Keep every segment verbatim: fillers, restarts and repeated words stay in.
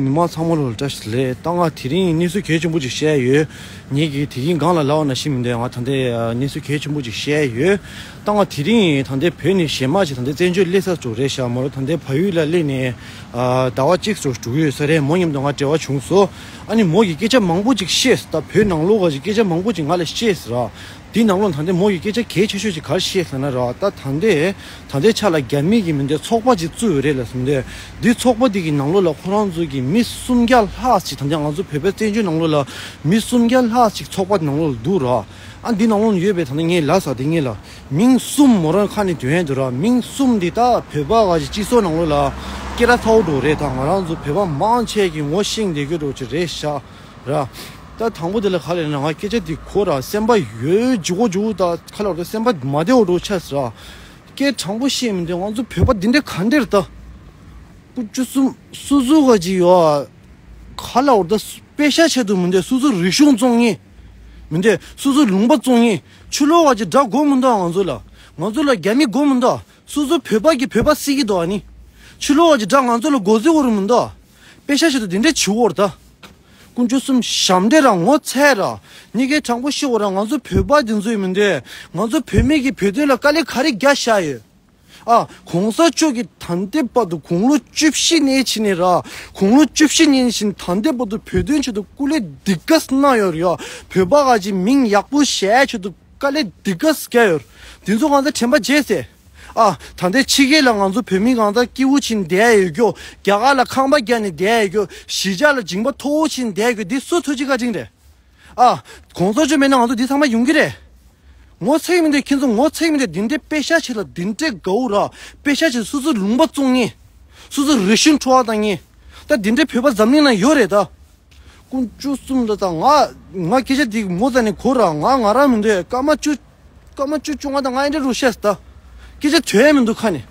མི་མང་ཚང་མ་ལོ་བཀྲ་ཤིས་བདེ་ལེགས། ད་ང་དེ་རིང་གནས་ཚུལ་གལ་ཆེན་པོ་ཅིག་བཤད་ཡོད། ངེད་ཀྱིས་དེ་རིང་སྒང་ལ་ལབ་པ་ནང་བཞིན་མི་འདུག་ང་ད་ལྟའི་གནས་ཚུལ་གལ་ཆེན་པོ་ཅིག་བཤད་ཡོད། ད་ང་དེ་རིང་ད་ལྟའི་བོད་ནས་གཞས་མ་ཅིག་ད་ལྟའི་བཙན་བྱོལ་སླེབས་ས་ཅིག་རེད་ཤག་མོ་རང་ད་ལྟའི་བལ་ཡུལ་ལ་སླེབས་ནས་ཟླ་བ་གཅིག་ཙམ་འགྲོ་གི་ཡོད་ས་རེད། མོ་མཉམ་དུ་ང་འབྲེལ་བ་བྱུང་སོང་། ཨ་ནི་མོ་གིས་སྐད་ཆ་མང་པོ་ཅིག་བཤད་ད། བོད་ནང་ལོགས་ག་ཅིག་སྐད་ཆ་མང་པོ་ཅིག་ང་ལ་བཤད་ཟེར་ར། དེའི་ནང་ལོགས་ད་ལྟའི་མོ་གིས་སྐད་ཆ་གལ་ཆེ་ཤོས་ཅིག་ག་རེ་བཤད་ཟེར་ན་ར། ད་ད་ལྟའི་ད་ལྟའི་ཆ་ལ་རྒྱ་མི་གིས་མི་འདོད་ཚོགས་པ་ཅིག་བཙུགས་ཡོད་རེད་ལབ་སོང་། འདི་ཚོགས་པ་འདི་གི་ནང་ལོགས་ལ་ཁོ་རང་ཚོ་གི་མི་སུམ་བརྒྱ་ལྷག་ཅིག་ད་ལྟའི་ང་ཚོ་བོད་པའི་བཙན་བྱོལ་ནང་ལོགས་ལ་མི་སུམ་བརྒྱ་ལྷག་ཅིག་ཚོགས་པ་ནང་ལོགས་ལ་འདུག་ར། ཨ་འདི་ནང་ལོགས་ཡོད་པའི་ད་ལྟ་ངས་ལབ་ས་དེ་ངས་ལ་མིང་གསུམ་མོ་རང་ཁ་ནས་འདོན་ཡས་འདུག་ར། མིང་གསུམ་འདི་ད་བོད་པ་ག་ཅིག་སྤྱི་ཚོགས་ནང་ལོགས་ལ་སྐད་གྲགས་ཚ་བོ་འདྲ་རེད། ད་ང་རང་ཚོ་བོད་པ་མང་ཆེ་གི་ངོ་ཤེས་བསྡད་རྒྱུ་འདྲ་ཅིག་རེད་ཤག་ར། ད་དང་པོ་དེ་ལ་ག་ལབ་ན་ང་སྐད་ཆ་འདི་གོ་ར་སེམས་པ་ཡོད་འཇུ་གོ་འཇུ་ད་ཁ་ལ་འོར་ད་སེམས་པ་མ་བདེ་བོ་འདྲ་ཆགས་ས་ར། སྐད་དྲང་པོ་བཤད་མི་འདོད། ང་ཚོ་བོད་པ་འདི་འདྲ་ག་འདྲ་རེད་ད། སྐུ་བཅུ་གསུམ་སུ་སུ་ག་ཅིག་ཡོད་ཨ། ག་ལ་འོར་ད་དཔེ་ཤ་ཆེད་དུ་མི་འདོད། སུ་སུ་རིག་གཞུང་བཙོང་ངེས་མི་འདོད། སུ་སུ་ལུང་པ་བཙོང་ངེས། ཕྱི་ལོགས་ག་ཅིག་དགྲ་དགོས་མི་འདུག་ང་ཚོ་ལ། ང་ཚོ་ལ་རྒྱ་མི་དགོས་མི་འདུག་སུ་སུ་བོད་པ་གི་བོད་པ་སྲིད་ཀྱི་འདུག་ཨ་ནི། ཕྱི་ལོགས་ག་ཅིག་དགྲ་ང་ཚོ་ལ་དགོས་ཟེར་བོ་རུ་མི་འདུག་དཔེ་ཤ་ཆེད་དུ་འདི་འདྲས་བྱེད་འོར་ད། དཀོན་མཆོག་གསུམ་ཞབས་འདྲེན་ར་ངོ་ཚ་ར། ཉི་གེ་དྲང་པོ་ཤི་འོ་ར་ང་ཚོ་བོད་པ་འདི་ཚོ་ཡིན་མི་འདུག་ང་ཚོ་བོད་མི་གི་བོད་དོན་ལ་དཀའ་ལས་ག་རེ་རྒྱག་བཞག་ཡོད། ཨ། གོང་ས་མཆོག་གི་ད་ལྟའི་བར་དུ་དགུང་ལོ་བཅུ་བཞི་ནས་ཕྱིན་ནས་ར། དགུང་ལོ་བཅུ་བཞི་ནས་ཕྱིན་ད་ལྟའི་བར་དུ་བོད་དོན་ཆེད་དུ་སྐུ་ལས་འདི་ག་གནང་ཡོད་རེད་ཡ། བོད་པ་ག་ཅིག་མིང་ཡག་པོ་བཞག་ཆེད་དུ་དཀའ་ལས་འདི་ག་རྒྱག་ཡོད། འདི་ཚོ་གང་ཚ་དྲན་པ་བརྗེད་ཟེར། ཨ། ད་ལྟའི་ཕྱི་རྒྱལ་ལ་ང་ཚོ་བོད་མི་གང་ཚ་སྐྱིད་པོ་ཕྱིན་བསྡད་ཡོད་རྒྱུ། རྒྱ་གར་ལ་ཁང་པ་རྒྱག་ནས་བསྡད་ཡོད་རྒྱུ། གཞིས་ཆགས་ལ་སྦྱིན་པ་མཐོ་བོ་ཕྱིན་བསྡད་ཡོད་རྒྱུ་འདི་སུ་ཐུགས་རྗེ་བཀའ་དྲིན་རེད། ཨ། གོང་ས་མཆོག་མེད་ན་ང་ཚོ་འདི་ཚང་མ་ཡོང་གི་རེད། ངོ་ཚ་གི་མི་འདུག་ཁྱེད་ཚོ་ངོ་ཚ་གི་མི་འདུག་འདི་འདྲའི་དཔེ་ཤ་ཆེ་ལ་འདི་འདྲའི་དགའ་བོ་ར། དཔེ་ཤ་ཆེ་སུ་སུ་ལུང་པ་བཙོང་ངེས། སུ་སུ་རིག་གཞུང་འཕྲོ་བརླག་བཏང་ངེས། ད་འདི་འདྲའི་བོད་པ་འཛམ་གླིང་ན་ཡོད་རེད་ད། དཀོན་མཆོག་གསུམ་ལ་ད་ང་ང་སྐད་ཆ་འདི་མོ་ཙ་ནས་གོ་ར་ང་ང་རང་མི་འདུག་སྐར་མ་བཅུ། སྐར་མ་བཅུ་བཅོ་ལྔ་ད་ང་ཨེ་འདྲ་རུ་བཤད་ད། སྐད་ཆ་ཐོས་མི་འདུག་ཁ་ནས།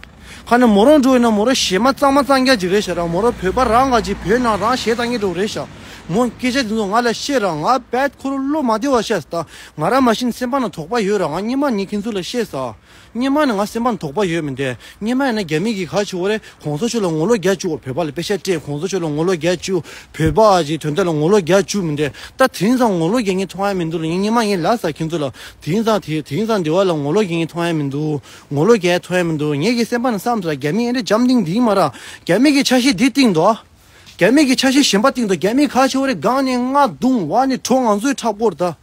ཁ་ནས་མོ་རང་འགྲོ་ཡིན་ན་མོ་རང་གཞས་མ་གཙང་མ་གཙང་རྐྱང་ཅིག་རེད་ཤག་ར། མོ་རང་བོད་པ་རང་ག་ཅིག་བོད་ནང་རང་གཞས་གཏང་གི་འགྲོ་རེད་ཤག་མོ་སྐད་ཆ་དེ་ཚོ་ང་ལ་བཤད་ར་ང་བད་ཁོ་རང་བློ་མ་བདེ་བ་བཤད་ད། ང་རང་མ་གཞི་ནས་སེམས་པ་ནང་དོགས་པ་ཡོད་ར། ང་སྙིང་མ་ནས་ཁྱེད་ཚོ་ལ་བཤད་ས། སྙིང་མ་ནས་ང་སེམས་པ་ནང་དོགས་པ་ཡོད་མི་འདུག་སྙིང་མ་ཡིན་ན་རྒྱ་མི་གིས་ག་བྱེད་དགོས་རེད། གོང་ས་མཆོག་ལ་ངོ་ལོག་རྒྱག་བཅུག་བོད་པ་ལ་དཔེ་ཤ་སྤྲད། གོང་ས་མཆོག་ལ་ངོ་ལོག་རྒྱག་བཅུག་བོད་པ་ཨ་ཅེ་དོན་དག་ལ་ངོ་ལོག་རྒྱག་བཅུག་མི་འདུག་ད་དེང་སང་ངོ་ལོག་རྒྱག་མཁན་མཐོང་ཡ་མི་འདུག་ལ། ངས་སྔོན་མ་ངས་ལབ་ས་ཁྱེད་ཚོ་ལ། དེང་སང་དེ་དེང་སང་འདི་བ་ལ་ངོ་ལོག་རྒྱག་མཁན་མཐོང་ཡ་མི་འདུག་ངོ་ལོག་རྒྱག་མཐོང་ཡ་མི་འདུག་ངས་ཀྱི་སེམས་པ་ནང་བསམ་ས་རྒྱ་མི་ཨེ་འདྲ་འཇམ་ཐིང་འདི་མ་ར། རྒྱ་མི་གི་ཆ་ཤས་འདི་བཏིང་འདུག་རྒྱ་མི་གི་ཆ་ཤས་གཞན་པ་བཏིང་འདུག་རྒྱ་མི་ག་ཆེ་བ་རེད། སྒང་ནས་རྔ་རྡུང་བ་ནས་གྲོ་ང་ཚོའི་འཁྲབ་སྐོར་ད།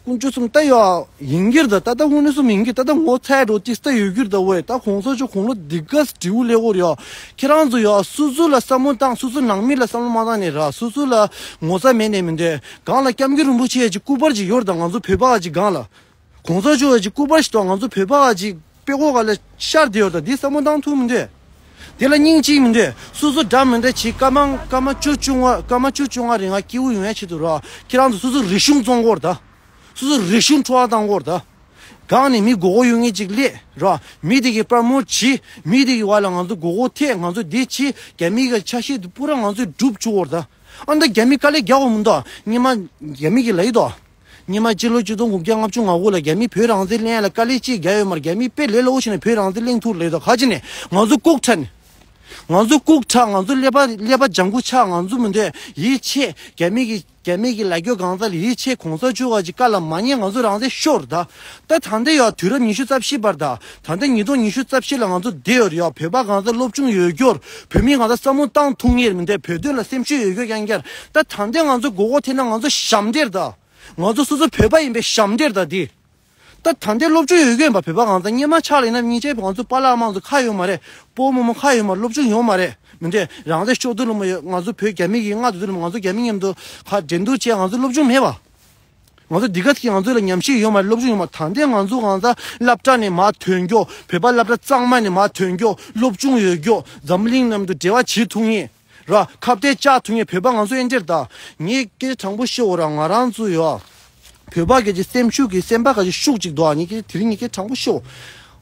དཀོན་མཆོག་གསུམ་ལྟ་ཡོད་ཡིན་གྱིར་ད་ད་ལྟ་དངོས་གནས་སུ་མིན་གྱིར་ད་ལྟ་ངོ་ཚ་འགྲོ་ཏི་ལྟ་ཡོད་གྱིར་ད་ཝེ་ད་གོང་ས་མཆོག་གོང་ལོ་འདི་ག་སྤྲེའུ་ལེ་གོ་རེད་ཡ། ཁྱེད་རང་ཚོ་ཡ་སུ་སུ་ལ་བསམ་བློ་བཏང་སུ་སུ་ནང་མི་ལ་བསམ་བློ་མ་བཏང་ནས་ར་སུ་སུ་ལ་ངོ་ཚ་མེད་ནས་མི་འདོད་གང་ལ་སྐྱབས་མགོན་རིན་པོ་ཆེ་ཡ་ཅིག་སྐུ་པར་ཅིག་ཡོད་ད་ང་ཚོ་བོད་པ་ཅིག་གང་ལ། གོང་ས་མཆོག་ཡ་ཅིག་སྐུ་པར་ཞིག་ད་ང་ཚོ་བོད་པ་ཅིག་དཔེ་ཁོག་ག་ལ་ཤར་བསྡད་ཡོད་ད་འདི་བསམ་བློ་བཏང་ཐུབ་མི་འདོད། དེ་ལ་སྙིང་རྗེ་མི་འདོད། སོ་སོ་འདྲ་མི་འདྲ་བྱེད་སྐར་མ་སྐར་མ་བཅུ་བཅོ་ལྔ་སྐར་མ་བཅུ་བཅོ་ལྔ་རིང་ང་སྐྱིད་པོ་ཡོང་ཡ་ཆེད་དུ་ར། ཁྱེད་རང་ཚོ་སོ་སོ་རིག་གཞུང་བཙོང་གོ་ར་ད། སོ་སོ་རིག་གཞུང་འཕྲོ་བརླག་བཏང་གོ་ར་ད། སྒང་ནས་མི་མགོ་སྐོར་ཡོད་མཁན་ཅིག་སླེབས་ར། མི་དེ་གིས་པར་མོ་བྱེད། མི་དེ་གི་བར་ལ་ང་ཚོ་མགོ་སྐོར་ཐེབས། ང་ཚོ་འདི་བྱེད། རྒྱ་མི་གི་ཆ་ཤས་དེ་པུ་ར་ང་ཚོས་སྒྲུབ་བཅུག་གོ་ར་ད། ཨ་ད་རྒྱ་མི་དཀའ་ལས་རྒྱག་གོ་མི་འདུག་སྔོན་མ་རྒྱ་མི་གིས་ལབ་ཡི་འདུག་སྔོན་མ་སྤྱི་ལོ་ཆིག་སྟོང་དགུ་བརྒྱ་ལྔ་བཅུ་ང་དགུ་ལ་རྒྱ་མིས་བོད་རང་བཙན་ལེན་ཡ་ལ་དཀའ་ལས་ཅིག་རྒྱག་ཡོད་མ་རེད། རྒྱ་མིས་དཔེ་ལས་སླ་བོ་བྱས་ནས་བོད་རང་བཙན་ལེན་ཐུབ་ལེ་དོ་ག་ཅི་ནས་ང་ཚོ་ལྐུགས་ཁྲ་ནས། ང་ཚོ་ལྐུགས་ཁྲ་ང་ཚོ་ཀླད་པ་ཀླད་པ་ལྗང་ཁུ་ཆགས་ང་ཚོ་མི་འདོད་ཡིད་ཆེས་རྒྱ་མི་གི་རྒྱ་མི་གི་ལ་རྒྱོ་གང་ཚ་ལ་ཡིད་ཆེས་གོང་ས་མཆོག་ག་ཅི་བཀའ་ལ་མ་ཉན་ང་ཚོ་རང་བཙན་ཤོར་ད། ད་ད་འདི་ཡོད་དུས་རབས་ཉི་ཤུ་རྩ་བཞི་བར་ད། ད་འདི་ཉིས་སྟོང་ཉི་ཤུ་རྩ་བཞི་ལ་ང་ཚོ་བསྡད་ཡོད་རེད་ཡ། བོད་པ་གང་ཚ་སློབ་སྦྱོང་ཡོད་རྒྱུར་བོད་མི་གང་ཚ་བསམ་བློ་བཏང་ཐུབ་ངེས་མི་འདོད་བོད་དོན་ལ་སེམས་ཤུགས་ཡོད་རྒྱུ་རྐྱང་རྐྱང་ད། ད་འདི་ང་ཚོ་མགོ་སྐོར་ཐེབས་ན་ང་ཚོ་ཞབས་འདྲེན་ད། ང་ཚོ་སོ་སོ་བོད་པ་ཡིན་པའི་ཞབས་འདྲེན་ད་འདི། ད་ད་ལྟའི་སློབ་སྦྱོང་ཡོད་རྒྱུ་ཡིན་པ་བོད་པ་གང་ཚ་སྔོན་མ་ཆགས་ལ་ཡིན་ན་སྙིང་རྗེ་ང་ཚོ་པཱ་ལགས་མང་ཚོ་ཁ་ཡོད་མ་རེད། སྤོ་བོ་རྨོ་མོ་ཁ་ཡོད་མ་རེད། སློབ་སྦྱོང་ཡོད་མ་རེད། མི་འདྲ་རང་བཙན་ཤོར་དུས་ལ་མ་ཡོད་ང་ཚོ་བོད་རྒྱ་མི་གི་མངའ་སྡོད་དུས་ལ་མ་ང་ཚོ་རྒྱ་མི་མཉམ་དུ་ཁ་འགྲན་བསྡུར་བྱས་ང་ཚོ་སློབ་སྦྱོང་མེད་པ། ང་ཚོ་འདི་ག་ཚོད་ང་ཚོ་ལ་ཉམས་ཞིབ་ཡོད་མ་རེད། སློབ་སྦྱོང་ཡོད་མ་རེད། ད་ལྟའི་ང་ཚོ་གང་ཚ་སློབ་གྲྭ་ནས་མར་ཐོན་རྒྱུ་བོད་པ་སློབ་གྲྭ་གཙང་མ་ནས་མར་ཐོན་རྒྱུ་སློབ་སྦྱོང་ཡོད་རྒྱུ་འཛམ་གླིང་མཉམ་དུ་འབྲེལ་བ་བྱེད་ཐུབ་ངེས། ར། ཁ་གཏད་བཅག་ཐུབ་ངེས་བོད་པ་ང་ཚོ་ཨེ་འདྲེར་ད། ངས་སྐད་དྲང་པོ་ཤོད་འོ་ར་ང་རང་ཚོ་ཡོད། བོད་པ་སྐད་ཀྱི་སེམས་ཤུགས་ཀྱི་སེམས་པ་ག་ཅིག་ཤུགས་ཅིག་འདུག་ཨ་ནི་སྐད་དེ་རིང་ངས་སྐད་དྲང་པོ་ཤོད།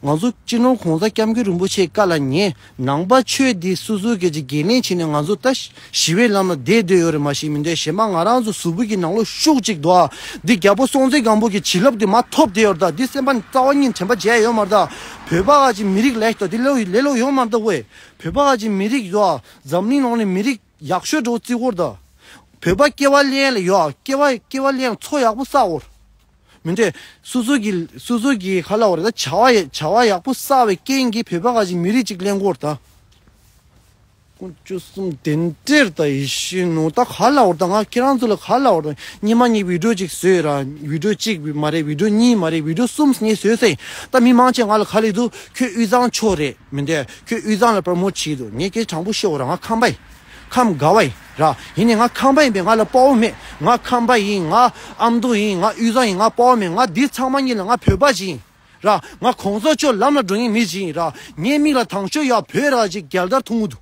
ང་ཚོ་སྤྱི་ནོར་གོང་ས་སྐྱབས་མགོན་རིན་པོ་ཆེའི་བཀའ་ལ་ཉན། ནང་པ་ཆོས་འདི་སོ་སོའི་སྐད་ཀྱི་འགན་ལེན་བྱས་ནས་ང་ཚོ་ད་ཞི་བའི་ལམ་ལ་བསྡད་སྡོད་ཡོད་རེད་མ་གཞི་མི་འདོད་གཞན་པ་ང་རང་ཚོ་གཟུགས་པོ་གི་ནང་ལོགས་ཤུགས་ཅིག་འདུག་ཨ། འདི་རྒྱལ་པོ་སྲོང་བཙན་སྒམ་པོ་གི་བྱིན་རླབས་དེ་མར་ཐོབ་བསྡད་ཡོད་རེད་ད། འདི་སེམས་པ་ནས་རྩ་བ་ཉིད་དྲན་པ་བརྗེད་ཡོད་མ་རེད་ད། བོད་པ་ག་ཅིག་མི་རིགས་ལས་ད་འདི་ལས་ལས་ལོག་ཡོད་མ་རེད་ད་ཝེ། བོད་པ་ག་ཅིག་མི་རིགས་ཡོད་ཨ། འཛམ་གླིང་ནང་ནས་མི་རིགས། ཡག་ཤོས་འགྲོ་བརྩི་སྐོར་དང་། བོད་པ་སྐྱེ་བ་ལེན་ལ་ཡོད། སྐྱེ་བ་སྐྱེ་བ་ལེན་འཚོ་ཡག་པོ་བསགས་འོར། མི་འདོད། སོ་སོ་གི་སོ་སོ་གི་ཁ་ལ་འོར་ད་བྱ་བ་ཡ་བྱ་བ་ཡག་པོ་བསགས་པའི་རྐྱེན་གྱིས་བོད་པ་ག་ཅིག་མི་རིགས་ཅིག་ལེན་སྐོར་དང་། ཀུན་སྤྱོད་གསུམ་དེ་འདྲེར་ད་ཡེ་ཤེས་ནོ་ད་ག་ལ་འོར་ད་ང་ཁྱེད་རང་ཚོ་ལ་ག་ལ་འོར་ད་ཉི་མ་གཉིས་བི་ཌིའོ་ཅིག་བཟོས་ར། བི་ཌིའོ་གཅིག་མ་རེད། བི་ཌིའོ་གཉིས་མ་རེད། བི་ཌིའོ་གསུམ་ངས་བཟོས་ཚེ་ད་མི་མང་ཆེ་ང་ལ་ག་ལ་འདུག་ཁྱོད་དབུས་གཙང་ཕྱོགས་རེད། མི་འདོད། ཁྱོད་དབུས་གཙང་ལ་པྲོ་མོཊ་བྱེད་འདུག་ངས་སྐད་དྲང་པོ་ཤོད་འོ་ར། ང་ཁམས་པ་ཡིན། ཁམས་དགའ་བ་ཡིན་ར། ཡིན་ནའི་ང་ཁམས་པ་ཡིན་པས་ང་ལ་དཔའ་བོ་མེད། ང་ཁམས་པ་ཡིན། ང་ཨ་མདོ་ཡིན། ང་དབུས་གཙང་ཡིན། ང་དཔའ་བོ་མེད། ང་འདི་ཚང་མ་གཉིས་ལ་ང་བོད་པ་ཅིག་ཡིན་ར། ང་གོང་ས་མཆོག་ལམ་ལ་འགྲོ་མཁན་མི་ཅིག་ཡིན་ར། ངའི་མིག་ལ་དང་ཤོས་ཡ་བོད་ར་ཅིག་རྒྱལ་དར་མཐོང་གི་འདུག་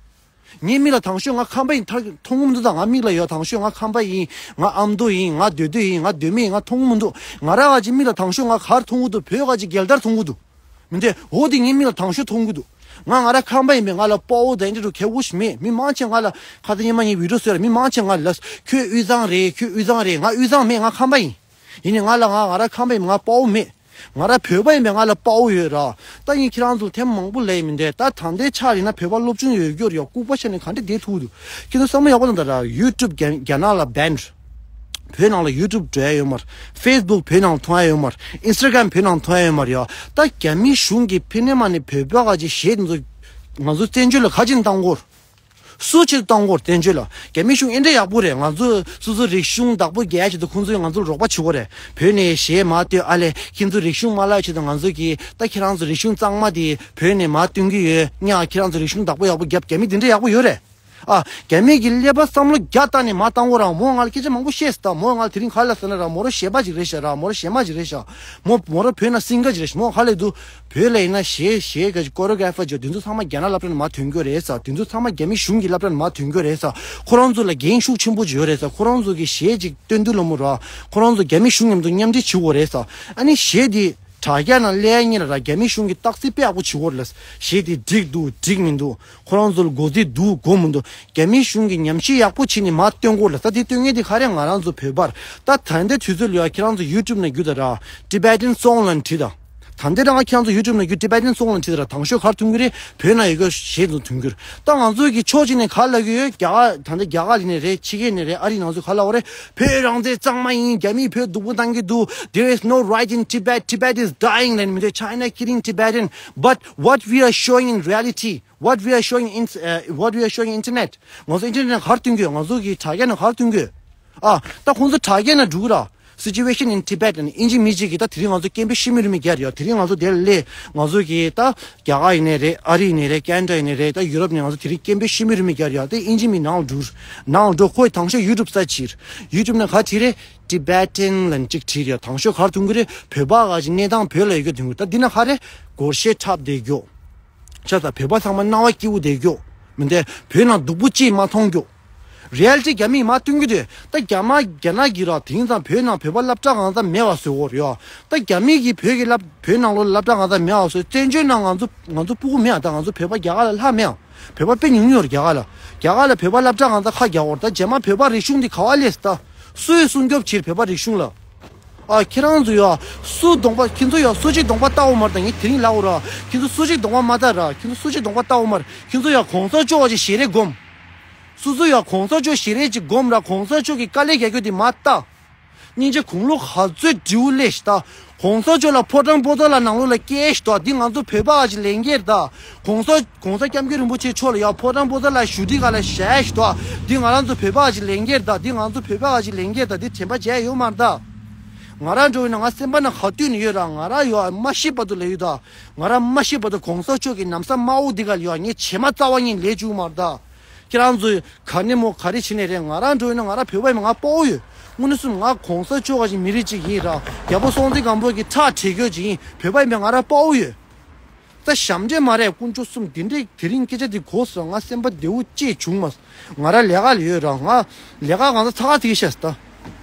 ངའི་མིག་ལ་དང་ཤོས་ང་ཁམས་པ་ཡིན་ཐར་མཐོང་གི་མི་འདུག་ད་ང་མིག་ལ་ཡ་དང་ཤོས་ང་ཁམས་པ་ཡིན། ང་ཨ་མདོ་ཡིན། ང་མདོ་སྟོད་ཡིན། ང་མདོ་སྨད་ཡིན། ང་མཐོང་གི་མི་འདུག་ང་ར་ག་ཅིག་མིག་ལ་དང་ཤོས་ང་གར་མཐོང་གི་འདུག་བོད་ག་ཅིག་རྒྱལ་དར་མཐོང་གི་འདུག་མི་འདོད། འོ་དེ་ངའི་མིག་ལ་དང་ཤོས་མཐོང་གི་འདུག་ང་ང་ར་ཁམས་པ་ཡིན་པས་ང་ལ་དཔའ་བོ་དང་འདྲ་འགྲོ་ཁྱད་པོ་ཞིག་མེད། མི་མང་ཆེ་ང་ལ་ཁ་ཏ་ཉི་མ་ཉིན་བི་ཌིའོ་བཟོས་ར། མི་མང་ཆེ་ང་ལ་ཁྱོད་དབུས་གཙང་རེད། ཁྱོད་དབུས་གཙང་རེད། ང་དབུས་གཙང་མེད། ང་ཁམས་པ་ཡིན། ཡིན་ནའི་ང་ལ་ང་ང་ར་ཁམས་པ་ཡིན་པས་ང་དཔའ་བོ་མེད། ང་ར་བོད་པ་ཡིན་པས་ང་ལ་དཔའ་བོ་ཡོད་ར། ད་ཡིན་ཁྱེད་རང་ཚོ་ཐེངས་མང་པོ་ལས་མི་འདོད། ད་ད་ལྟའི་ཆར་ཡིན་ན་བོད་པ་སློབ་སྦྱོང་ཡོད་རྒྱུར་ཡོད་ལྐུགས་པ་བཤད་ནས་ག་འདྲ་བསྡད་ཐུབ་འདུག་ཁྱེད་ཚོ་བསམ་བློ་ཡག་པོ་བཏང་དང་ར། ཡུ་ཊུབ་རྒྱ་རྒྱ་ནག་ལ་བེན་རེད། བོད་ནང་ལ་ཡུ་ཊུབ་འགྲོ་ཡ་ཡོད་མ་རེད། ཕེ་སི་བུག་བོད་ནང་མཐོང་ཡ་ཡོད་མ་རེད། ཨིན་སི་ཊ་གྷ་རམ་བོད་ནང་མཐོང་ཡ་ཡོད་མ་རེད་ཡ། ད་རྒྱ་མི་གཞུང་གིས་ཕི་ནས་མ་ནས་བོད་པ་ག་ཅིག་གཞས་དེ་ཚོ་ང་ཚོ་བཙན་བྱོལ་ལ་ག་ཅིག་བཏང་གོ། སུ་ཆེད་དུ་བཏང་གོ་བཙན་བྱོལ་ལ། རྒྱ་མི་གཞུང་ཨེ་འདྲ་ཡག་པོ་རེད། ང་ཚོ་སོ་སོ་རིག་གཞུང་བདག་པོ་རྒྱག་ཆེད་དུ་ཁོང་ཚོས་ང་ཚོར་རོགས་པ་བྱེད་གོ་རེད། བོད་ནས་གཞས་མ་བཏོན་ཨ་ལས་ཁྱེད་ཚོ་རིག་གཞུང་མ་བརླག་ཆེད་དུ་ང་ཚོ་གིས་ད་ཁྱེད་རང་ཚོ་རིག་གཞུང་གཙང་མ་དེ་བོད་ནས་མ་བཏོན་གི་ཡོད་ཉག་ཁྱེད་རང་ཚོ་རིག་གཞུང་བདག་པོ་ཡག་པོ་རྒྱབ། རྒྱ་མི་དེ་འདྲ་ཡག་པོ་ཡོད་རེད། ཨ། རྒྱ་མི་གི་ཀླད་པ་བསམ་བློ་རྒྱ་བཏང་ནས་མ་བཏང་གོ་རང་མོ་ང་ལ་སྐད་ཆ་མང་པོ་བཤད་སོང་། ད་མོ་ང་ལ་དེ་རིང་ག་ལ་ཟེར་ན་ར་མོ་རང་གཞས་པ་ཅིག་རེད་ཤག་ར། མོ་རང་གཞས་མ་ཅིག་རེད་ཤག་མོ་མོ་རང་བོད་ནང་སིང་གར་ཅིག་རེད་ཤག་མོ་ག་ལ་འདུག་བོད་ལ་ཡིན་ན་གཞས་གཞས་ག་ཅིག་ཀོ་རི་ཡོ་གྷ་ར་ཕར་ཅིག་དེ་ཚོ་ཚང་མ་རྒྱ་ནག་སློབ་གྲྭ་ནས་མ་ཐོན་གྱི་རེད་ས། དེ་ཚོ་ཚང་མ་རྒྱ་མི་གཞུང་གི་སློབ་གྲྭ་ནས་མ་ཐོན་གྱི་རེད་ས། ཁོ་རང་ཚོ་ལ་འགན་ཤུགས་ཆེན་པོ་ཅིག་ཡོད་རེད་ས། ཁོ་རང་ཚོ་གི་གཞས་ཅིག་སྟོན་དུས་ལ་མོ་ར་ཁོ་རང་ཚོ་རྒྱ་མི་གཞུང་མཉམ་དུ་མཉམ་འབྲེལ་བྱེད་དགོས་རེད་ས། ཨ་ནི་གཞས་དེ་དྲ་རྒྱ་ནང་སླེབས་ཡ་ཉིན་ལ་ར་རྒྱ་མི་གཞུང་གི་རྟགས་གསལ་དཔེ་ཡག་པོ་བྱེད་དགོས་རེད་ལ། གཞས་དེ་འགྲིག་འདུག་འགྲིག་མི་འདུག་ཁོ་རང་ཚོ་ལ་གོ་རྩིས་འདུག་གོ་མི་འདུག་རྒྱ་མི་གཞུང་གིས་ཉམས་ཞིབ་ཡག་པོ་བྱས་ནས་མར་སྟོན་དགོས་ལ། ད་དེ་སྟོན་མཁན་དེ་ག་རེ་ང་རང་ཚོ་བོད་པར། ད་ད་ལྟའི་དུས་ཚོད་ལ་ཡ་ཁྱེད་རང་ཚོ་ཡུ་ཊུབ་ནང་རྒྱུགས་དང་ར། Tibetan Song ལབ་བྲིས་དང་། ད་ལྟའི་རང་ཁྱེད་རང་ཚོ་ཡུ་ཊུབ་ནང་རྒྱུགས་Tibetan Song ལབ་བྲིས་དང་ར། དང་ཤོས་ག་རེ་ཐོན་གྱི་རེད། བོད་ནང་ཡོད་མཁན་གཞས་ཚོ་ཐོན་གྱི་རེད། ད་ང་ཚོ་གི་ཕྱོགས་གཅིག་ནས་ག་རེ་ལབ་ཀྱི་ཡོད། རྒྱ་གར་ད་ལྟ་རྒྱ་གར་ཡིན་ནའི་རེད། ཕྱི་རྒྱལ་ནས་རེད། ཨ་རི་ནང་ཚོ་ག་རེ་ལབ་པ་རེད། བོད་རང་བཙན་གཙང་མ་ཡིན། རྒྱ་མིས་བོད་སྡུག་པོ་བཏང་གི་འདུག There is no right in Tibet. Tibet is dying ལབ་ནས་མི་འདུག China killing Tibetan. But what we are showing in reality, what we are showing in, uh, what we are showing internet. ང་ཚོ་ཨིན་ཊར་ནེཊ་ནང་ག་རེ་སྟོན་གྱི་ཡོད། ང་ཚོ་གི་དྲ་རྒྱ་ནང་ག་རེ་སྟོན་གྱི་ཡོད། ཨ། ད་ཁོང་ཚོ་དྲ་རྒྱ་ནང་འགྲོ་གི་ར། Situation in Tibet ནས་ཨིན་ཇི་མི་གཅིག་གིས་ད་དེ་རིང་ང་ཚོ་སྐད་འབོད་ཤི་མི་རུ་མི་རྒྱག་ཡོད། དེ་རིང་ང་ཚོ་དེར་སླེབས། ང་ཚོ་གི་ད་རྒྱ་གར་ཡིན་ནའི་རེད། ཨ་རི་ཡིན་ནའི་རེད། ཀེ་ན་ཌ་ཡིན་ནའི་རེད། ད་ཡུ་རོབ་ནས་ང་ཚོ་དེ་རིང་སྐད་འབོད་ཤི་མི་རུ་མི་རྒྱག་ཡོད། དེ་ཨིན་ཇི་མི་ནང་ལ་འགྲོ། ནང་ལ་འགྲོ། ཁོས་དང་ཤོས་ཡུ་ཊུབ་སར་ཆི་བྱས། ཡུ་ཊུབ་ནང་ག་རེ་བྲིས་རེད། Tibetan ལབ་ཅིག་བྲིས་རེད། དང་ཤོས་ག་རེ་ཐོན་གྱི་རེད། བོད་པ་ག་ཅིག་གནས་སྟངས་བོད་ལ་ཡོད་རྒྱུ་ཐོན་གྱི་རེད། ད་འདི་ན་ག་རེ་སྒོར་གཞས་འཁྲབ་བསྡད་རྒྱུ། ཆ་ཚང་བོད་པ་ཚང་མ་སྣང་བ་སྐྱིད་པོ་བསྡད་རྒྱུ། མི་འདུག་བོད་ནང་སྡུག་པོ་ཅིག་མ་མཐོང་རྒྱུ། རི་ཡལ་ཊི་རྒྱ་མིས་མར་སྟོན་གྱི་འདུག་ད་རྒྱ་མ་རྒྱ་ནག་གིས་ར་དེང་སང་བོད་ནང་བོད་པ་སློབ་གྲྭ་གང་ས་མེད་པ་བཟོ་གི་ཡོད་རེད་ཡ། ད་རྒྱ་མི་གིས་བོད་ཀྱི་སློབ་བོད་ནང་ལོགས་སློབ་གྲྭ་གང་ས་མེད་པ་བཟོས། བཙན་བྱོལ་ནང་ང་ཚོ་ང་ཚོ་སྤུ་གུ་མེད་ཨ། ད་ང་ཚོ་བོད་པ་རྒྱ་གར་ལ་ལྷག་མེད་ཨ། བོད་པ་དཔེ་ཉུང་ཉུང་རེད་རྒྱ་གར་ལ། རྒྱ་གར་ལ་བོད་པ་སློབ་གྲྭ་གང་ས་ཁ་རྒྱག་གི་ཡོད་རེད། ད་རྗེས་མ་བོད་པ་རིག་གཞུང་འདི་ག་པར་སླེབས་སོང་། ད་སུས་སྲུང་སྐྱོབ་བྱེད་བོད་པ་རིག་གཞུང་ལ། ཨ། ཁྱེད་རང་ཚོ་ཡ། སུ་གདོང་པ། ཁྱེད་ཚོ་ཡ་སུ་གཅིག་གདོང་པ་ལྟ་འོ་མ་རེད། ད་ངས་དེ་རིང་ལབ་འོ་ར། ཁྱེད་ཚོ་སུ་གཅིག་གདོང་པ་མ་ལྟ་ར། ཁྱེད་ཚོ་སུ་གཅིག་གདོང་པ་ལྟ་འོ་མ་རེད། ཁྱེད་ཚོ་ཡ་གོང་ས་མཆོག་གི་ཞལ་རས་སྒོམ། སོ་སོ་ཡ་གོང་ས་མཆོག་ཞལ་རས་ཅིག་སྒོམ་ར། གོང་ས་མཆོག་གི་དཀའ་ལས་རྒྱག་རྒྱུ་དེ་མ་ལྟ། སྙིང་རྗེ་དགུང་ལོ་ག་ཚོད་སྒྲིའུ་ལས་ཤི་ད། གོང་ས་མཆོག་ལ་ཕོ་བྲང་པོ་ཏ་ལ་ནང་ལོགས་ལ་སྐྱེལ་ཤི་ད། འདི་ང་ཚོ་བོད་པ་ཨ་ཅི་ལས་འགན་རེད་ད། གོང་ས་གོང་ས་སྐྱབས་མགོན་རིན་པོ་ཆེ་མཆོག་ལ་ཡ་ཕོ་བྲང་པོ་ཏ་ལ་བཞུགས་དུས་ག་ལ་ཞལ་ཤི་ད། འདི་ང་རང་ཚོ་བོད་པ་ཨ་ཅི་ལས་འགན་རེད་ད། འདི་ང་ཚོ་བོད་པ་ཨ་ཅི་ལས་འགན་རེད་ད། འདི་དྲན་པ་བརྗེད་ཡོད་མ་རེད་ད། ང་རང་འགྲོ་ཡིན་ན་ང་སེམས་པ་ནང་ག་དུས་ནས་ཡོད་ར། ང་རང་ཡ་མ་ཤི་བར་དུ་ལས་ཡོད་ད། ང་རང་མ་ཤི་བར་དུ་གོང་ས་མཆོག་གི་ན་བཟའ་དམར་པོ་འདི་ག་ལ་ཡ་ངས་བྱེ་མ་རྩ་བ་ཉིད་ལས་བཅུག་མ་རེད་ད། ཁྱེད་རང་ཚོས་ག་ནས་མོ་ག་རེ་བྱེད་ནས་རེད། ང་རང་འགྲོ་ཡིན་ན་ང་རང་བོད་པ་ཡིན་པ་ང་དཔའ་བོ་ཡོད། དངོས་གནས་སུ་ང་གོང་ས་མཆོག་ག་ཅིག་མི་རིགས་ཅིག་ཡིན་ར། རྒྱལ་པོ་སྲོང་བཙན་སྒམ་པོ་གི་ཁྲག་དྲེག་རྒྱུ་ཅིག་ཡིན། བོད་པ་ཡིན་པ་ང་རང་དཔའ་བོ་ཡོད། ད་ཞབས་འདྲེན་མ་རེད། དཀོན་མཆོག་གསུམ་འདི་འདྲའི་དེ་རིང་སྐད་ཆ་འདི་གོ་སོང་ང་སེམས་པ་བདེ་བོ་ཅིག་བྱུང་མ་སོང་། ང་རང་ལས་ཀ་ལ་ཡོད་ར། ང་ལས་ཀ་གང་ས་ཚ་ཁ་ཚིག་ཤེས་ད།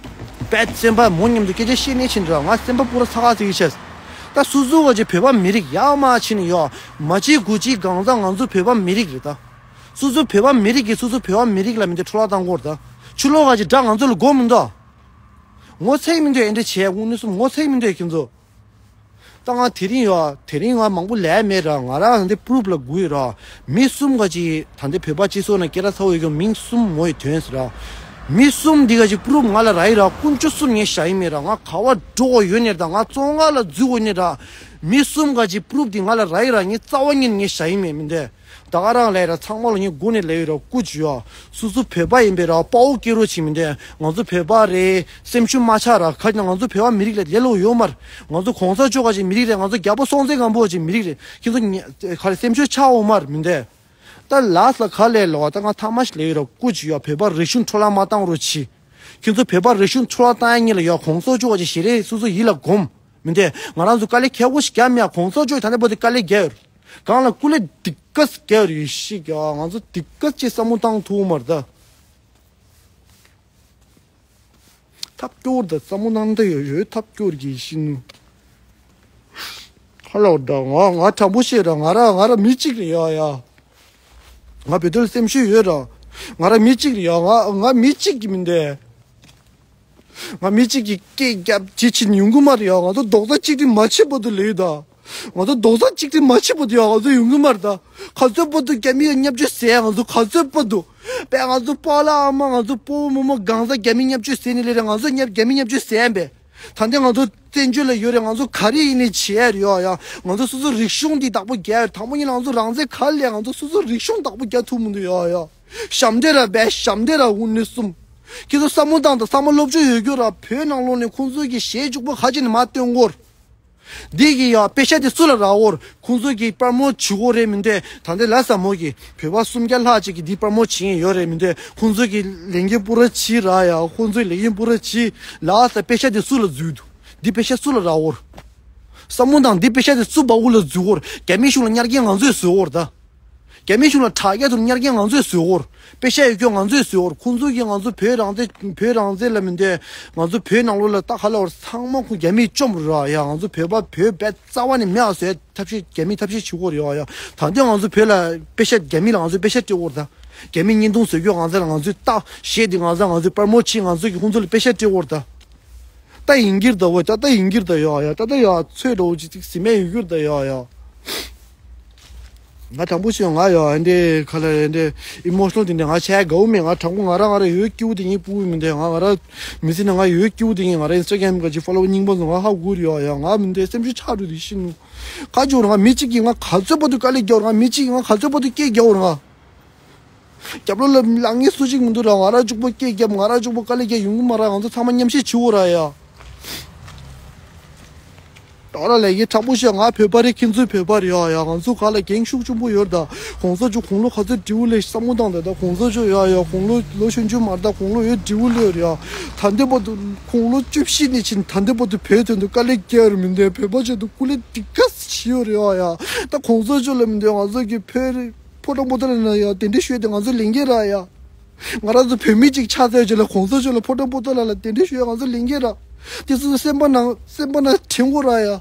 པད་སེམས་པ་མོ་མཉམ་དུ་སྐད་ཆ་བཤད་ནས་ཕྱིན་ར། ང་སེམས་པ་པུ་ར་ཚ་ཁ་ཚིག་ཤེས། ད་སུ་སུ་ག་ཅིག་བོད་པ་མི་རིགས་ཡག་མ་ཕྱིན་ཡོད་མ་ཅིག་གུ་ཅིག་གང་ས་ང་ཚོ་བོད་པ་མི་རིགས་རེད་ད། སོ་སོ་བོད་པ་མི་རིགས་ཀྱིས་སོ་སོ་བོད་པ་མི་རིགས་ལ་མི་འདོད་འཕྲོ་བརླག་བཏང་གོ་ར་ད། ཆུ་ལོག་ག་ཅིག་དགྲ་ང་ཚོ་ལ་དགོས་མི་འདུག་ངོ་ཚ་མི་འདོད་ཨེ་འདྲ་བྱས་དངོས་གནས་སུ་ངོ་ཚ་མི་འདོད་ཁྱེད་ཚོ། ད་ང་དེ་རིང་ཡོད། དེ་རིང་ང་མང་པོ་ལས་མེད་ར། ང་རང་འདི་པུ་རུབ་ལ་སྒུག་ཡོད་ར། མི་གསུམ་ག་ཅིག་ད་འདི་བོད་པ་སྤྱི་ཚོགས་ནང་སྐད་གྲགས་ཚ་བོ་ཡོད་ཀྱང་མིང་གསུམ་ངོ་ཡི་དོན་ཟེར་ར། མི་གསུམ་འདི་ག་ཅིག་པུ་རུབ་ང་ལ་རག་ཡི་ར། དཀོན་མཆོག་གསུམ་ངས་བཞག་ཡི་མེད་ར། ང་ག་བ་འགྲོ་དགོས་ཡོད་ནས་ར། ད་ང་བཙོན་ཁང་ལ་འཛུལ་དགོས་ནས་ར། མི་གསུམ་ག་ཅིག་པུ་རུབ་འདི་ང་ལ་རག་ཡི་ར། ངས་རྩ་བ་ཉིད་ནས་ངས་བཞག་ཡི་མེད། མི་འདི་ད་ག་རང་ལས་ར། ཚང་མ་ལ་ངས་སྒོ་ནས་ལས་ཡོད་ར། སྐུ་མཁྱེན་ཡོད། སོ་སོ་བོད་པ་ཡིན་པས་ར། དཔའ་བོ་སྐྱེ་རོགས་བྱེད། མི་འདི་ང་ཚོ་བོད་པ་རེད། སེམས་ཤུགས་མ་ཆག་ར། ག་ཅིག་ན་ང་ཚོ་བོད་པ་མི་རིགས་ལས་ལས་ལོག་ཡོད་མ་རེད། ང་ཚོ་གོང་ས་མཆོག་ག་ཅིག་མི་རིགས་རེད། ང་ཚོ་རྒྱལ་པོ་སྲོང་བཙན་སྒམ་པོ་ག་ཅིག་མི་རིགས་རེད། ཁྱེད་ཚོ་ཉ་ག་རེ་སེམས་ཤུགས་ཆག་འོང་མ་རེད། མི་འདི་ད་ལགས་ལ་ག་ལས་ལོག་ད་ང་ཐ་མ་ཞིག་ལས་ཡོད་ར། སྐུ་མཁྱེན་ཡོད། བོད་པ་རིག་གཞུང་འཕྲོ་བརླག་མ་བཏང་རོགས་གྱིས། ཁྱེད་ཚོ་བོད་པ་རིག་གཞུང་འཕྲོ་བརླག་བཏང་ཡ་ཉིད་ལ་ཡོད། གོང་ས་མཆོག་ག་ཅིག་ཞལ་རས་སོ་སོ་ཡིད་ལ་སྒོམ། མི་འདི་ང་རང་ཚོ་དཀའ་ལས་ཁག་པོ་ཞིག་རྒྱབ་མེད། གོང་ས་མཆོག་ད་ལྟ་བར་དུ་དཀའ་ལས་རྒྱབ་ཡོད། གང་ལ་སྐུ་ལས་སྡིག་ག་རྒྱབ་ཡོད་ཡིན་ཤིག་ཡ། ང་ཚོ་སྡིག་ག་ཅིག་བསམ་བློ་བཏང་ཐུབ་མ་རེད་ད། ཐབས་སྐྱོར་ད་བསམ་བློ་གནང་ད་ཡོད་ཡོད། ཐབས་སྐྱོར་གྱི་ཤི་ནུ། ཧ་ལོ་ད་ང་ང་དྲང་པོ་བཤད་ར། ང་ར་ང་ར་མི་གཅིག་རེད་ཡ་ཡ། ང་བོད་དོན་སེམས་ཤུགས་ཡོད་ར། ང་ར་མི་གཅིག་རེད་ཡ། ང་ང་མི་གཅིག་གི་མི་འདི། ང་མི་གཅིག་གི་སྐད་རྒྱབ་ཅི་ཕྱིན་ཡོང་གི་མ་རེད་ཡ། ང་ཚོ་རྡོག་རྩ་གཅིག་སྒྲིལ་མ་བྱེད་བར་དུ་ལས་ཡོད་ད། ང་ཚོ་རྡོག་རྩ་གཅིག་སྒྲིལ་མ་བྱེད་བར་དུ་ཡ་ང་ཚོ་ཡོང་གི་མ་རེད་ད། ག་ཚོད་བར་དུ་རྒྱ་མི་ཡ་བརྙས་བཅོས་ཟེར་ཡ། ང་ཚོ་ག་ཚོད་བར་དུ་པས་ང་ཚོ་པཱ་ལགས་ཨ་མ་ང་ཚོ་སྤོ་བོ་རྨོ་མོ་གང་ཟག་རྒྱ་མི་བརྙས་བཅོས་ཟེར་ནི་ལས་རེད། ང་ཚོ་རྒྱ་མི་བརྙས་བཅོས་ཟེར་ཡ་པས། ད་ལྟ་ང་ཚོ་བཙན་བྱོལ་ལ་ཡོད་རེད། ང་ཚོ་ག་རེ་ཡིན་ནའི་བྱེད་ཡ་རེད་ཡ་ཡ། ང་ཚོ་སོ་སོ་རིག་གཞུང་འདི་བདག་པོ་རྒྱག་ཡ་རེད། དང་པོ་ཉིད་ལ་ང་ཚོ་རང་བཙན་ག་ལས་ང་ཚོ་སོ་སོ་རིག་གཞུང་བདག་པོ་རྒྱག་ཐུབ་མི་འདུག་ཡ་ཡ། ཞབས་འདྲེན་ར་བས་ཞབས་འདྲེན་ར། དངོས་གནས་གསུམ། ཁྱེད་ཚོ་བསམ་བློ་བཏང་དང་། ཚང་མ་སློབ་སྦྱོང་ཡོད་རྒྱུ་ར། བོད་ནང་ལོགས་ནས་ཁོང་ཚོ་གི་གཞས་བཅུག་པ་ཁ་ཅིག་ནས་མ་སྟོན་གོ་ར། འདི་གི་ཡ་དཔེ་ཆ་དེ་སུ་ལ་རག་འོར། ཁོང་ཚོ་གི་པར་མོ་བྱེད་གོ་རེད། མི་འདི་ད་འདི་ལ་ས་མོ་གི་བོད་པ་སུམ་བརྒྱ་ལྷག་ཅིག་གི་འདི་པར་མོ་བྱེད་ཡིན་ཡོད་རེད། མི་འདི་ཁོང་ཚོ་གི་ལས་འགན་པུ་ར་བྱེད་ར་ཡ། ཁོང་ཚོའི་ལས་འགན་པུ་ར་བྱེད་ལ་ས། དཔེ་ཆ་དེ་སུ་ལ་འཛུལ་འདུག་འདི་དཔེ་ཆ་སུ་ལ་རག་འོར། བསམ་བློ་དང་། འདི་དཔེ་ཆ་དེ་སུ་བ་འུ་ལ་འཛུལ་འོར། རྒྱ་མི་གཞུང་ལ་གཉེར་མཁན་ང་ཚོས་བཟོས་འོར་ད། རྒྱ་མི་གཞུང་ལ་དྲག་རྒྱ་དུ་གཉེར་མཁན་ང་ཚོས་བཟོས་འོར། དཔེ་ཆ་ཡོད་རྒྱུ་ང་ཚོས་བཟོས་འོར། ཁོང་ཚོ་གིས་ང་ཚོ་བོད་རང་བཙན་བོད་རང་བཙན་ལ་མི་འདོད། ང་ཚོ་བོད་ནང་ལོགས་ལ་ད་ག་ལ་བར་ཚང་མ་ཁོང་རྒྱ་མིས་བཅོམ་ར་ཡ། ང་ཚོ་བོད་པ་བོད་བས་རྩ་བ་ནས་མེད་ཨ་བཟོས་ཐབས་ཤེས། རྒྱ་མིས་ཐབས་ཤེས་བྱེད་གོ་ར་ཡ་ཡ། ད་འདི་ང་ཚོ་བོད་ལ་དཔེ་ཆ་རྒྱ་མི་ལ་ང་ཚོས་དཔེ་ཆ་སྤྲད་འོར་ད། རྒྱ་མི་བརྙན་ཐུང་བཟོ་རྒྱུ་ང་ཚོ་ལ་ང་ཚོས་ད་གཞས་འདི་ང་ཚོ་ང་ཚོས་པར་མོ་ཆེ་ང་ཚོ་གི་ཁོང་ཚོ་ལ་དཔེ་ཆ་སྤྲད་འོར་ད། ད་ཡིན་གྱིར་ད་བོ། ད་ད་ཡིན་གྱིར་ད་ཡོ་ཡ། ད་ད་ཡ་ཚོད་འགྲོ་ཅི་ཅིག་སི་མེ་ཡིན་གྱིར་ད་ཡོ་ཡ། ང་དྲང་པོ་ཤོད། ང་ཡོ་ཨ་འདྲེ་ཁ་ལ་ཨ་འདྲེ་ཨི་མོ་ཤི་ནལ་དེ་འདྲ་ང་ཆ་དགའ་བོ་མེད། ང་དྲང་པོ་ང་ར་ང་ར་ཡོད་སྐྱིད་པོ་དེ་ངའི་ཕྲུ་གུ་མི་འདུག་ང་ང་ར་མི་ཚེ་ན་ང་ཡོད་སྐྱིད་པོ་དེ་ངའི་ང་ར་ཨིན་སི་ཊ་གྷ་རམ་ག་ཅིག་ཕོ་ལོ་བར་རྙིང་པ་ཚོ་ང་ཧ་གོ་རེད་ཡོ་ཡ། ང་མི་འདུག་སེམས་ཤུགས་ཆག་འགྲོ་དེ་ཤི་ནུ། ཁ་ཅོར་ང་མི་གཅིག་གིས་ང་ག་ཚོད་བར་དུ་དཀའ་ལས་རྒྱག་ར། ང་མི་གཅིག་གིས་ང་ག་ཚོད་བར་དུ་སྐད་རྒྱག་ར་ང་། རྒྱབ་ལོགས་ལ་ལངས་མཁན་སུ་གཅིག་མི་འདུག་ར། ང་ར་གཅིག་པོ་སྐད་རྒྱབ། ང་ར་གཅིག་པོ་དཀའ་ལས་རྒྱག་ཡོང་གི་མ་ར། ང་ཚོ་ཚང་མ་མཉམ་བཤད་བྱེད་འོ་ར་ཡ། ད་ར་ལས་ཀྱི་དྲག་པོ་བཤད། ང་བོད་པ་རེད། ཁྱེད་ཚོ་བོད་པ་རེད་ཡ་ཡ། ང་ཚོ་ག་ལ་འགན་ཤུགས་ཆེན་པོ་ཡོད་ར་ད། གོང་ས་མཆོག་དགུང་ལོ་ག་ཚོད་འགྲིག་པོ་ལས་བསམ་བློ་བཏང་ད། ད་གོང་ས་མཆོག་ཡ་ཡ་དགུང་ལོ་ལོ་ཆུང་ཆུང་མ་རེད་ད། དགུང་ལོ་ཡོད་འགྲིག་པོ་ལས་ཡོད་ར་ཡ། ད་འདི་བར་དུ་དགུང་ལོ་བཅུ་བཞི་ནས་ཕྱིན་ད་འདི་བར་དུ་བོད་དོན་དུ་དཀའ་ལས་རྒྱག་ཡོད་ར་མི་འདུག་བོད་པ་ཆེད་དུ་སྐུ་ལས་འདི་ག་ཚོད་བྱས་ཡོད་ར་ཡ་ཡ། ད་གོང་ས་མཆོག་ལ་མི་འདུག་ང་ཚོ་གི་བོད་རེད། ཕོ་བྲང་པོ་ཏ་ལ་ན་ཡ་དེ་འདྲ་ཞུས་ཏེ་ང་ཚོ་ལས་འགན་ར་ཡ། ང་རང་ཚོ་བོད་མི་གཅིག་ཆགས་ཚར་རྗེས་ལ་གོང་ས་མཆོག་ལ་ཕོ་བྲང་པོ་ཏ་ལ་ལ་དེ་འདྲ་ཞུས་ཡ་ང་ཚོ་ལས་འགན་ར། དེ་ཚོ་སེམས་པ་ནང་སེམས་པ་ནང་དྲན་དགོས་ར་ཡ།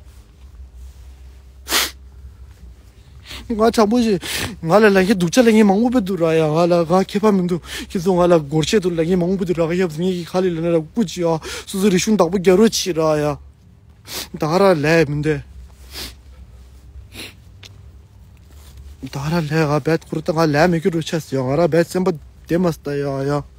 ང་དྲང་པོ་ཞིག་ང་ལ་ལ་ཡ་སྡུག་ཅག་ལ་ངས་མང་པོ་བེད་འདུག་ར་ཡ། ང་ལ་ང་ཁྱད་པར་མི་འདུག་ཁྱེད་ཚོ་ང་ལ་སྒོར་གཞས་འདུག་ལ་ངས་མང་པོ་བེད་འདུག་ར། ང་ཡབ་ངས་ཀྱི་ཁ་ལི་ལ་ན་ར་སྐུ་ཅི་ཡ། སོ་སོ་རིག་གཞུང་བདག་པོ་རྒྱག་རོགས་བྱེད་ར་ཡ། ད་ར་ལས་མི་འདོད། ད་ར་ལས་ག་བེད་ཁུར་ད་ང་ལས་མི་ཁྱོད་རུ་ཆས་ཡོང་ང་ར་བེད་སེམས་པ་བདེ་མ་སྟ་ཡོང་ཡོང་།